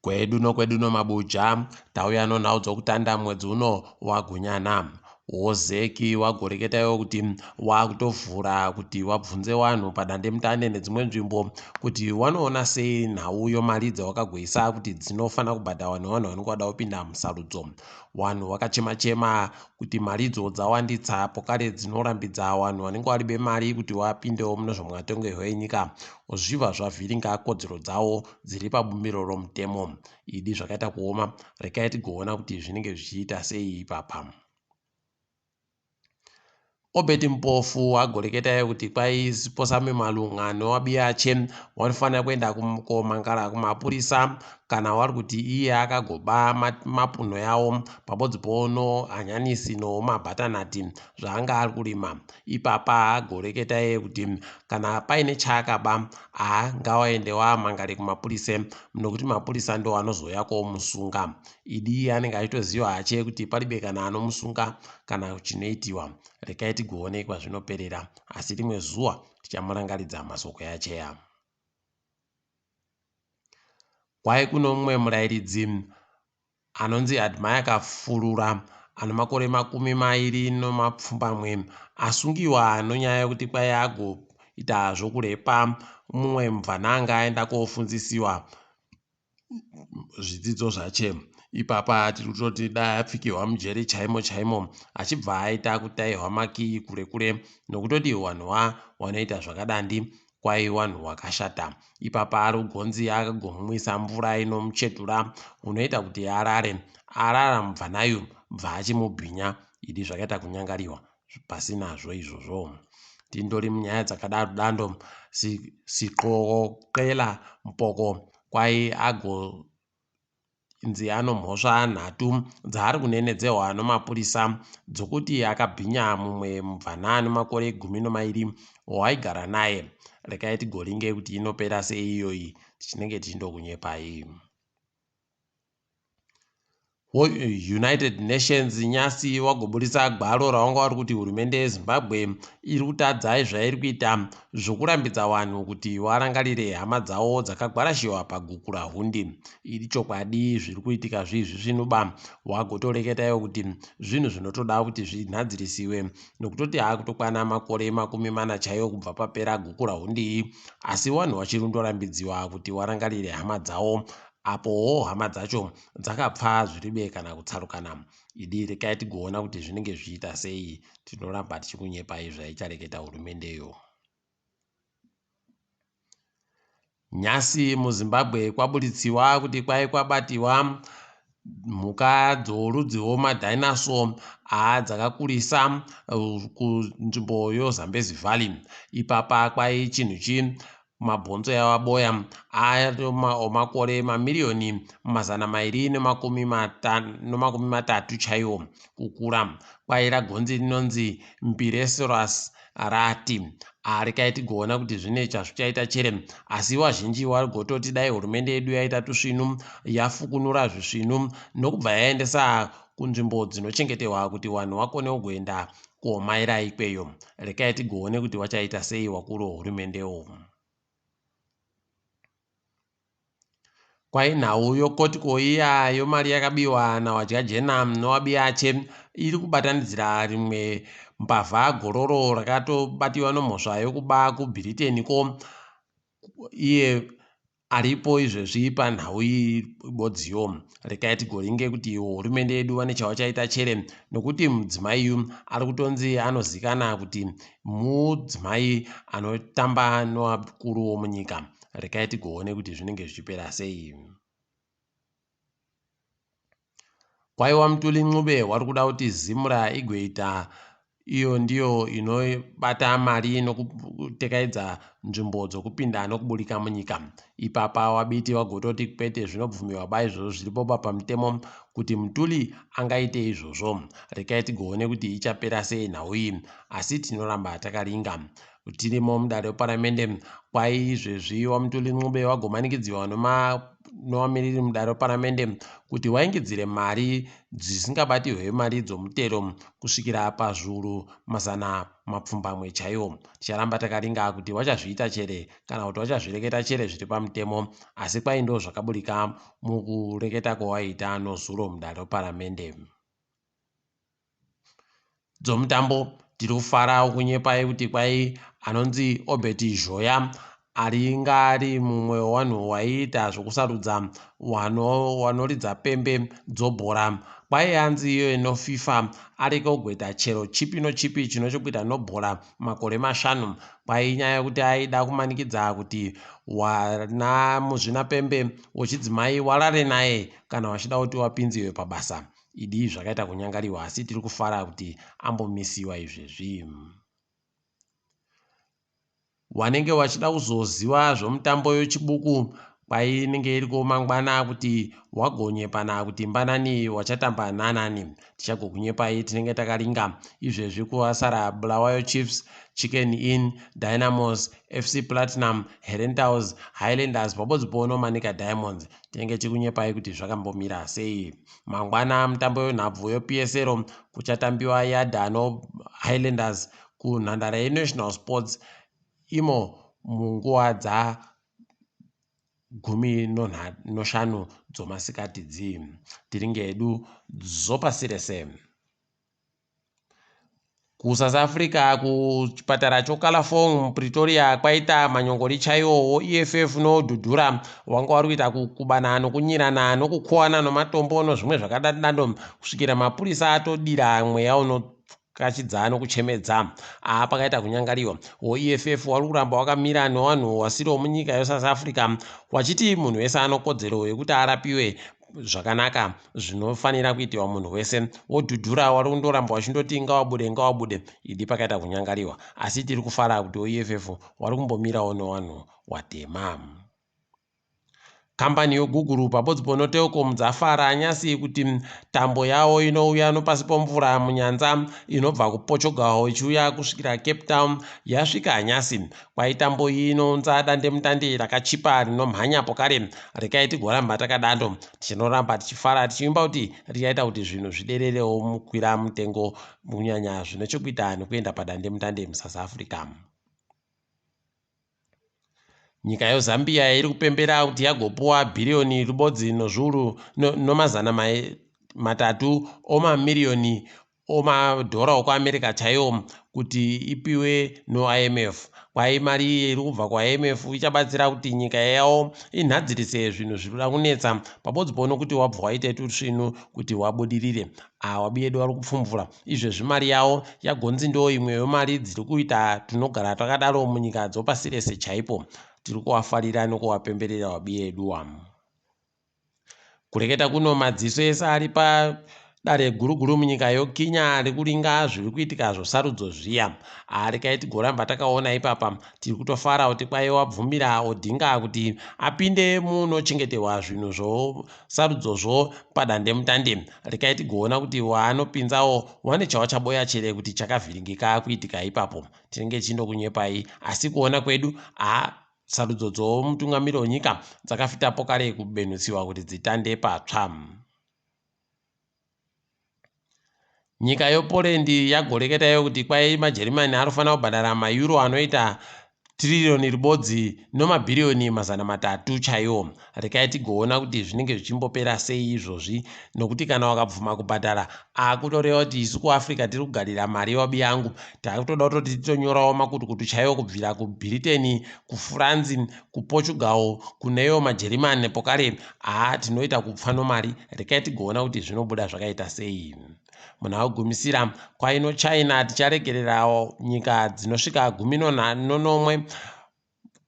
Kwedu nokwedu nomabuja tauya nonhau dzokutanda mwedzi uno wagunyana. Wozeki wagoreketa iwo kuti wakutovhura kuti wabvunze wanhu padandemutande nedzimwe nzvimbo kuti wanoona sei nhau yomari dzawakagoisa kuti dzinofanira kubhadharwa nevanhu vanenge vada kupinda musarudzo. Wanhu wakachema-chema kuti maridzo dzawanditsa pokare dzinorambidza wanhu vanenge varibe mari kuti wapindewo mune zvematongerwo enyika zvibva zvavhiringa kodzero dzawo dziri pabumbiro romutemo. Idi zvakaita kuoma, rekai tigoona kuti zvinenge zvichiita sei ipapa. Obert Mpofu agoreketa iye kuti kwai Siposame Malunga newabiyache wanofanira kuenda komangara kumapurisa kana wari kuti iye akagoba mapunho yawo pabodzi pono hanyanisi nomabhatanati zvaanga ari kurima. Ipapa agoreketa iye kuti kana paine chaakaba haa ngawaende waamangare kumapurisa nokuti mapurisa ndo anozouya komusunga. Idi iye anenge achitoziva hache kuti palibe kana anomusunga kana chinoitiwa. Rekai tigoone kwazvinoperera asi rimwe zuva tichamurangaridza masoko yacheya. Kwai kuno mumwe murairidzi anonzi Admire Kafurura ane makore 27 asungiwa nonyaya yekuti kwai agoita zvokurepa mumwe mubvana anga aenda kofunzisiwa zvidzidzo zvache. Ipapa tiri kutoti dai apfikirwa mujeri chaimo chaimo achibva aita kutairwa makiyi kure kure nokutoti wanhu wanoita zvakadandi kwai wanhu wakashata. Ipapa ari kugonzi akagomumwisa mvura inomuchetura unoita kuti arare. Arara mubvanayu bva achimubhinya idi zvakaita kunyangariwa pasinazvo izvozvo. Tindori munyaya dzakadaro dando Siqokoqela Mpoko kwai agonzi anomhosva nhatu dzaari kunenedzehwa nomapurisa dzokuti akabhinya mumwe mubvana ane makore 12 waaigara naye. Rekai tigoringe kuti inopera sei iyoyi tichinenge tichindokunyepai. United Nations nyasi wagoburitsa gwaro rawanga vari kuti hurumende yeZimbabwe iri kutadza zvairi kuita zvokurambidza vanhu kuti varangarire hama dzavo dzakagwarashiwa paGukurahundi. Iri chokwadi zviri kuitika zvii zvisvinuba wagotoreketa iwo kuti zvinhu zvinotoda kuti zvinhadzirisiwe nokutoti akutokwana makore 40 chaiwo kubva papera Gukurahundi iyi asi vanhu vachiri kundorambidziwa kuti varangarire hama dzavo apowo hama dzacho dzakapfaa zviribe kana kutsarukana. Idi rekai tigoona kuti zvinenge zvichiita sei tinoramba tichikunyepai zvaichareketa hurumendeyo. Nyasi muZimbabwe kwaburitsiwa kuti kwai kwabatiwa mhuka dzorudzi rwemadhainosaur haa dzakakurisa kunzvimbo yoZambezi Valley. Ipapa kwai chinhu chi mabhonzo yavaboya amakore mamiriyoni 230 chaiwo kukura. Kwaira gonzi rinonzi Mpiresaurus rati rekai tigoona kuti zvine chazvichaita chere asi vazhinji vagototi dai hurumende yedu yaita tusvinu yafukunura zvisvinu nokubva yaendesa kunzvimbo dzinochengeterwa kuti vanhu vakone kugoenda komaira ikweyo. Rekai tigoone kuti vachaita sei vakuru vehurumendewo. Kwai nhau yokotiko iya yomari yakabiwa naWadyajena noWabiache iri kubatanidzira rimwe mbavha gororo rakatobatiwa nomhosva yokuba kuBhiriteni ko iye aripo izvezvi panhau iyi bodziyo. Rekai tigoringe kuti hurumende yedu vane chavachaita chere nokuti mudzimai yu ari kutonzi anozikana kuti mudzimai anotamba nevakuru vomunyika. Rekai tigoone kuti zvinenge zvichipera sei. Kwaiwa Mthuli Ncube wari kuda kuti Zimra igoita iyo ndiyo inobata mari nokutekaidza nzvimbo dzokupinda nokuburika munyika. Ipapa waBiti wagototi kwete zvinobvumiwa ba izvozvo zviripo pa pamutemo kuti Mthuli angaite izvozvo. Rekai tigoone kuti ichapera sei nhau iyi asi tinoramba takaringa. Tirimo mudare reparamende, kwai izvezvi waMthuli Ncube wagomanikidziwa novamiriri mudare reparamende kuti waingidzire mari dzisingabatirwe mari dzomutero kusvikira pazviuru 700 chaiwo. Ticharamba takaringa kuti wachazviita chere kana kuti wachazvireketa chere zviri pamutemo, asi kwai ndo zvakaburika mukureketa kwawaita nozuro mudare reparamende. Dzomutambo, tiri kufara kunyepai kuti kwai anonzi Obert Zhoya aringa ari mumwe wevanhu waiita zvokusarudza wanoridza pembe dzobhora, kwai anzi iyo inoFIFA areke kugweta chero chipi nochipi chino chokuita nobhora makore 5. Kwai inyaya yekuti aida kumanikidza kuti wana muzvinapembe wechidzimai warare naye kana wachida kuti wapinziwe pabasa. Idi zvakaita kunyangariwa, asi tiri kufara kuti ambomisiwa izvezvi. Wanenge wachida kuzoziva zvomutambo wechibuku, kwai inenge iriko mangwana kuti wagonyepana kuti mbanani wachatamba nanani. Tichagokunyepai, tinenge takaringa. Izvezvi kuwasara Bulawayo Chiefs, Chicken Inn, Dynamos, FC Platinum, Herentals, Highlanders pabodzi pono Manica Diamonds. Tinenge tichikunyepai kuti zvakambomira sei. Mangwana mutambo wenhabvu yePSL kuchatambiwa Yada noHighlanders kunhandare yeNational Sports imo munguva dza 15 dzomasikati dzi. Tiringe hedu dzopasi rese. KuSouth Africa, kuchipatara choKalafong muPretoria, kwaita manyongori chaiwo. EFF nodhudhura wanga wari kuita kukubana nokunyirana nokukuwana nomatombo nozvimwe zvakadadado kusvikira mapurisa atodira mweya unokachidza nokuchemedza. Aa, pakaita kunyangariwa. WoEFF wari kuramba wakamira nevanhu wasiriwo munyika yeSouth Africa, wachiti munhu wese anokodzero yekuti arapiwe zvakanaka zvinofanira kuitiwa munhu wese. Wodhudhura wari kundoramba wachindoti ngawabude, ngawabude. Idi pakaita kunyangariwa, asi tiri kufara kuti oEFF wari kumbomirawo nevanhu watema. Kambani yoGoogle pabodzi pono Telkom dzafara nyasi kuti tambo yavo inouya nopasi pomvura munyanza inobva kuPortugal ichiuya kusvikira Cape Town yasvika nyasi. Kwai tambo iyi inounza dandemutande rakachipa rinomhanya pokare. Rekai tigoramba takadaro, tichinoramba tichifara tichiimba kuti richaita kuti zvinhu zvidererewo mukwira mutengo, kunyanya zvine chekuita nekuenda padandemutande muSouth Africa. Nyika yeZambia iri kupembera kuti yagopuwa bhiriyoni ribodzi nozviuru nomazana 3 omamiriyoni omadhora okuAmerica chaiwo kuti ipiwe noIMF. Kwai mari iyi iri kubva kuIMF ichabatsira kuti nyika yavo inhadzirise zvinhu zviri kuda kunetsa pabodzi pono kuti wabva waita tusvinu kuti wabudirire. Awabi yedu vari kupfumvura izvezvi, mari yavo yagonzi ndo imwe yemari dziri kuita tunogara twakadaro munyika dzopasi rese chaipo. Tiri kuvafarira nokuwapemberera wabi yedu wamu. Kureketa kuno, madziso ese ari padare guru guru munyika yoKenya ari kuringa zviri kuitika zvosarudzo zviya. Rekai tigoramba takaona ipapa. Tiri kutofara kuti kwai wabvumira Odinga kuti apinde munochengeterwa zvinhu zvosarudzozvo padandemutande. Rekai tigoona kuti waanopinzawo wane chawachaboya chere kuti chakavhiringika kuitika ipapo. Tinenge tichindokunyepai, asi kuona kwedu a sarudzo dzomutungamiri wenyika dzakafitapo kare kubenutsiwa kuti dzitande patsva. Nyika yePoland yagoreketayo kuti kwai maJerimani anofanira kubhadhara mayuro anoita tiririyoni ribodzi nomabhiriyoni 300 chaiwo. Rekai tigoona kuti zvinenge zvichimbopera sei izvozvi, nokuti kana wakabvuma kubhadhara akutoreva kuti isu kuAfrica tiri kugarira mari wabi yangu. Takutoda kutoti titonyorawo makutukutu chaiwo kubvira kuBritain, kuFrance, kuPortugal, kuneyo maJerimani pokare. Haa, tinoita kupfa nomari. Rekai tigoona kuti zvinobuda zvakaita sei. Munhu akugumisira kwaino China ticharegererawo nyika dzinosvika 17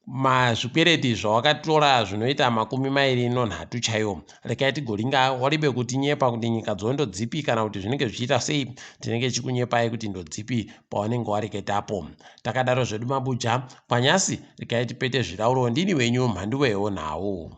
mazvikwereti zvawakatora zvinoita 23 chaiwo. Rekai tigoringa waribe kuti nyepa kuti nyika dzondo dzipi kana kuti zvinenge zvichiita sei. Tinenge tichikunyepai kuti ndodzipi pawanenge wareketapo. Takadaro zvedu mabuja kwanyasi. Rekai tipete zvirauro. Ndini wenyu Mhanduwewo Nhau.